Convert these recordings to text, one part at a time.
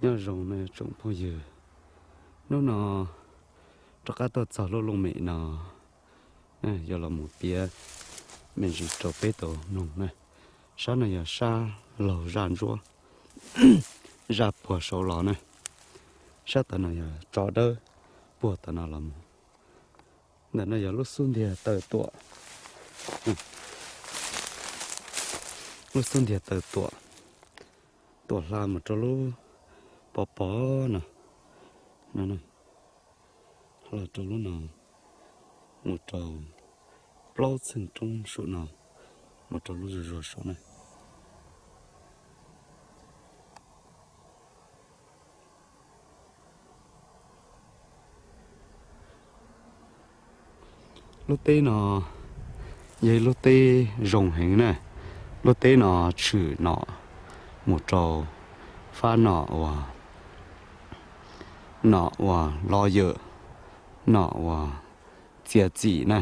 Nyob zoo nej tsoom phooj ywg, hnub no rov qab tuaj txog lub looj mem no, yuav los mus piav me ntsis rau peb tau mloog na. Sab no yog sab laug zaj ntsuab, zaj puag saud los na. Sab tom no yog tso dawb puag tom no los mus. Ntawm no yog lub xub ntiag taw tuam, lub xub ntiag taw tuam, tuam hla mus rau lub pov pov no, hla rau lub no, mus rau plaub txheej roob saum no, mus rau lub zuag zuag saud na. Lub teb no yog ib lub teb zoo heev na. Lub teb no tshwm nom mus rau fab nom uas, nom uas lo yawm, nom uas txiav txim na,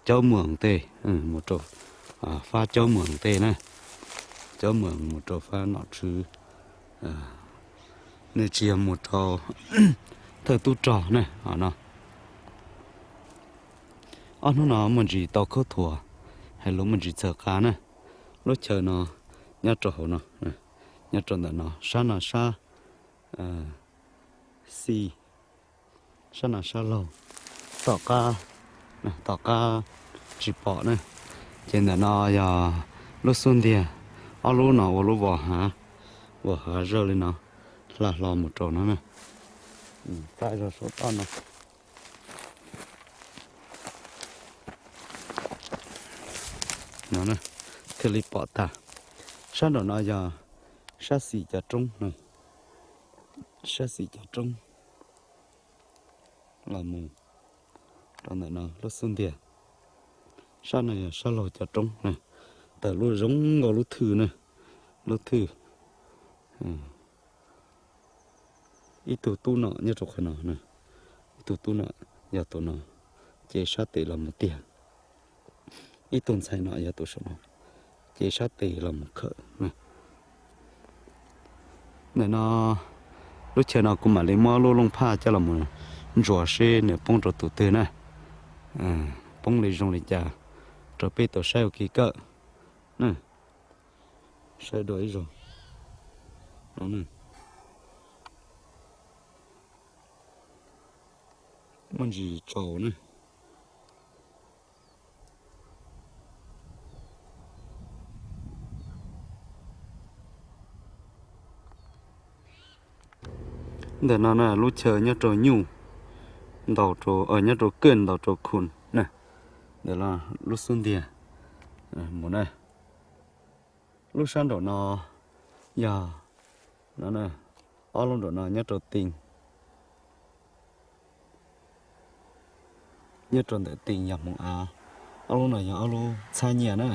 caub muas tej, mus rau fab caub muas tej na, caub muas mus rau fab nom tswv, nws tsis yog mus rau thawj tub rog na no. Ob hnub no muaj ntsis tau khaub thuas, hais lus muaj ntsis txhawv qa na. Lub chaw no nyob rau hauv no, nyob rau ntawm no, sab no sab xis, sab no sab laug, tom qab, tom qab tsis pom na. Ces ntawm no yog lub xub ntiag, ob lub no ua lub vos hav, vos hav zawj li no, hla hlo mus rau no na. Txav zog saum toj no. No thiaj li pom tag. Sab nraum no yog sab xis cov roob, sab xis cov roob los mus rau ntawm no lub xub ntiag. Sab no yog sab laug cov roob, tawm lub zoo nkaus lub thwj na, lub thwj. Ib tug tub nom nyob rau qhov no, ib tug tub nom yog tus no, ces sab tes los mus tiag. Ib tug ntxhais nom yog tus saum no, ces sab tes los mus khawm. Ntawm no lub chaw no kuv mam li muab lub looj phaj coj los mus ntsuas seb nws poob rau tus twg na, poob li zoo li cas rau peb tau saib ua kev kawm. Saib dua ib zaug. Muaj ntsis tsaus na. Ntawm no na lub chaw nyob rau nyuj ntaus rau, nyob rau kawj ntaus rau khu na. Ntawm no lub xub ntiag mus na. Lub sab nraum no yog, no, ob lub nraum no nyob rau tees, nyob rau ntawm tees yog hmoov av. Ob lub no yog ob lub txhab nyiaj na,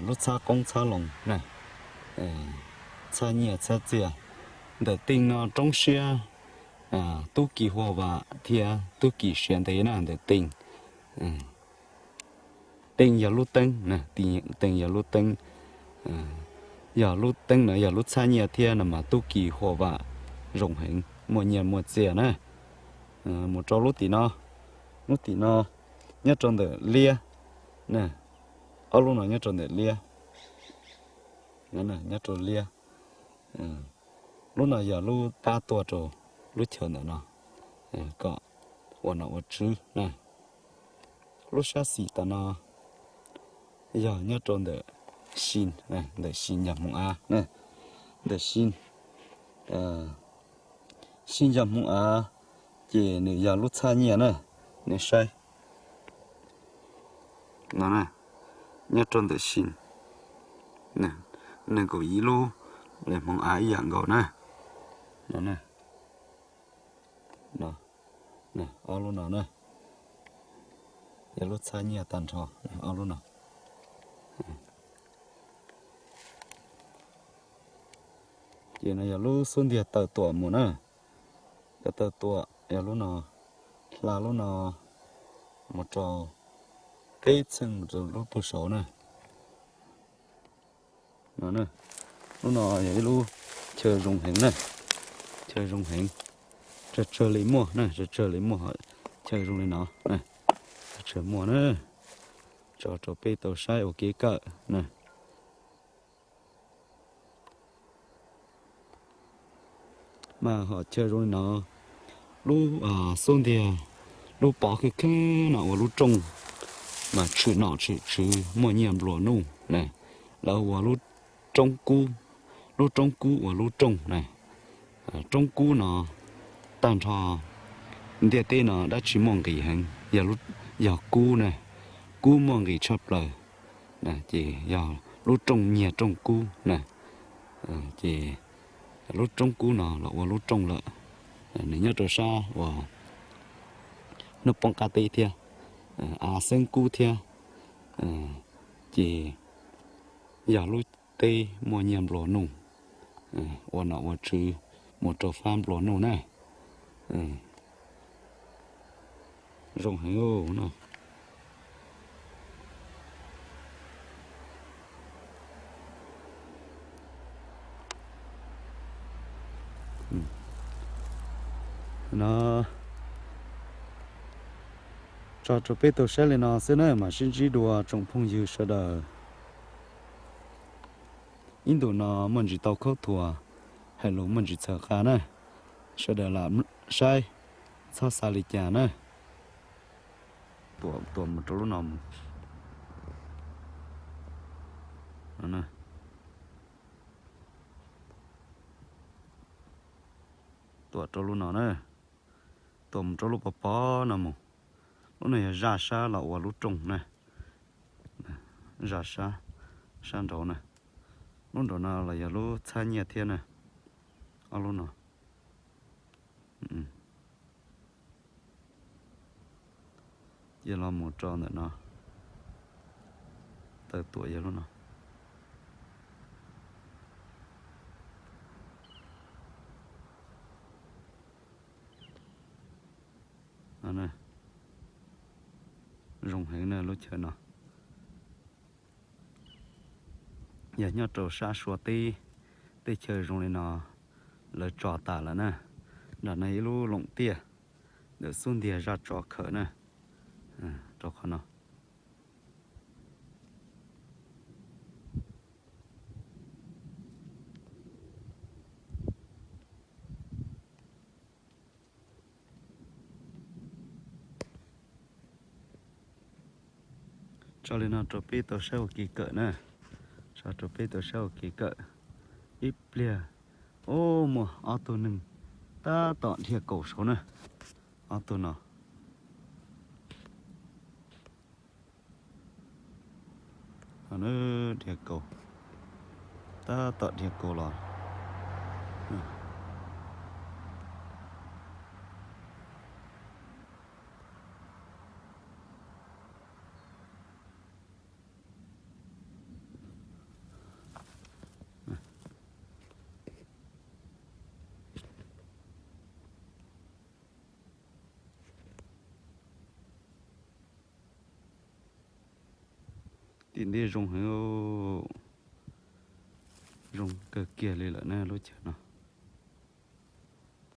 lub txhab qoob txhab loo na, txhab nyiaj txhab txiaj. Ntawm tees no roob siab, tub ki hua vam thiab tub ki siav ntev na ntawm tees. Tees yog lub teeb, tees yog lub teeb, yog lub teeb no yog lub txhab nyiaj thiab no mas tub ki hua vam zoo heev, muaj nyiaj muaj txiaj na. Mus rau lub tim no, lub tim no nyob rau ntawm liab, ob lub no nyob rau ntawm liab, nyob rau liab. Lub no yog lub pab tuaj rau lub chaw ntawm no, kom ua nom ua tswv na. Lub sab xis tom no yog nyob rau ntawm si, ntawm si yog hmoov av, ntawm si, si yog hmoov av, ces nws yog lub txhab nyiaj na, nej saib no, nyob rau ntawm si, nees nkaum ib lub hmoov av ib yam nkaus na. Ob lub no na, yog lub txhab nyiaj tag nrho, ob lub no. Ces no yog lub xub ntiag taw tuam mus na, yog taw tuam yog lub no, hla lub no mus rau peb txheej mus rau lub puag saud na. Lub no yog ib lub chaw zoo heev na. Chaw zoo heev, tsawg tsawg li muaj na, tsawg tsawg li muaj, chaw zoo li no na, tsawg tsawg muaj na. Tso rau peb tau saib ua kev kawm na. Mas hom chaw zoo li no, lub xub ntiag, lub pov kheej kheej no ua lub rooj, mas tshwm nom tshwm tswv muaj nyiaj nplua nuj na. Lawv ua lub roob kub, lub roob kub ua lub rooj na. Roob kub no tag nrho ntiaj teb no dab tsi muaj nqis heev, yog kub na, kub muaj nqis tshaj plaws. Ces yog lub rooj nyiag rooj kub na. Ces lub roob kub no los ua lub rooj lawm. Nws nyob rau sab uas hnub poob qab teb thiab, av xeeb kub thiab. Ces yog lub teb muaj nyiaj nplua nuj, ua nom ua tswv mus rau fab nplua nuj na. Zoo heev no. No, tso rau peb tau saib li no xwb na, mam sib ntsib dua tsoom phooj ywg sawv daws. Ib ntus no muaj ntsis tau khaub thuas, hais lus muaj ntsis txhawv qab na, sawv daws lam saib, txhob xav li cas na. Tuam, tuam mus rau lub no mus. Tuam rau lub no na. Tuam mus rau lub pov pob no mus. Lub no yog zaj sab los ua lub rooj na. Zaj sab, sab nraud na. Lub nraud no los yog lub txhab nyiaj thiab na. Ob lub no. Cia los mus rau ntawm no. Taw tuam yog lub no. Zoo heev na lub chaw no. Yog nyob rau sab Suav teb, tej chaw zoo li no lawv tso tas lawm na. Nram no ib lub loom tiaj, ntawm xub ntiag zaj tsov khawm na, rau qhov no. Tso li no rau peb tau saib ua kev kawm na. Tso rau peb tau saib ua kev kawm. Ib pliag, ub, muaj ob tug neeg tab tom dhia kaus saud na. Ob tug no. Dhia kaus, tab tom dhia kaus los. Tim ntej zoo heev, zoo kawg kiag li lawm na lub chaw no.